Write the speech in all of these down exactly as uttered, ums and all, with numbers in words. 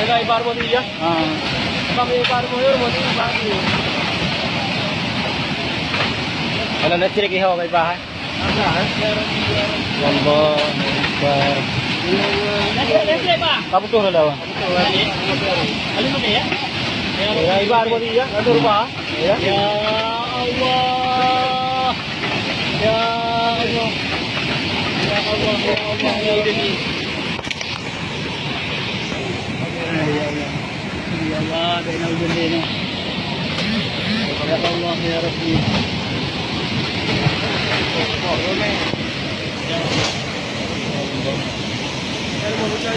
Ka ibar boh ya. Ha. Kami ibar boh ya, boh ibar. Kalau listrik iho ka ibar, eh. Allahu Akbar. Ka putus dah, Bang. Ya, ibar boh ya, ada rumah. Ya. Ya Allah. Ya Allah. Ya Allah, ya Allah, ya Allah. Ya Allah, bina ujung dia ni. Ya Allah, ya Rabbi.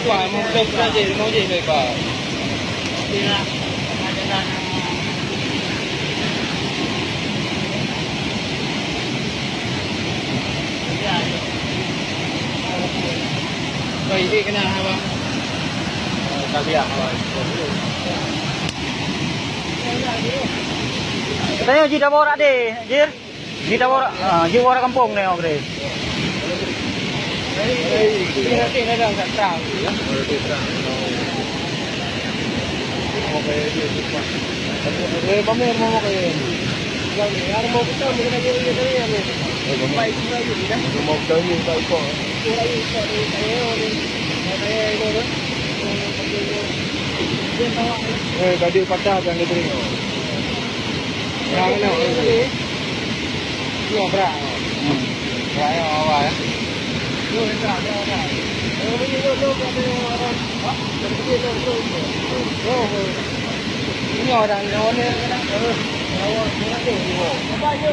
Wah, mau betul-betul je, mau je, Pak. Baik, dia kena apa? Tabiah. Katanya ji dah bawa rak deh, Jir. Ji dah bawa rak, ah, ji bawa rak kampung ni, Ogre. Eh, gaji patah dan gaji ringan. Yang mana? Dua belas. Hmm. Dua yang awal, ya. Ini orang yang awal ni. Apa dia?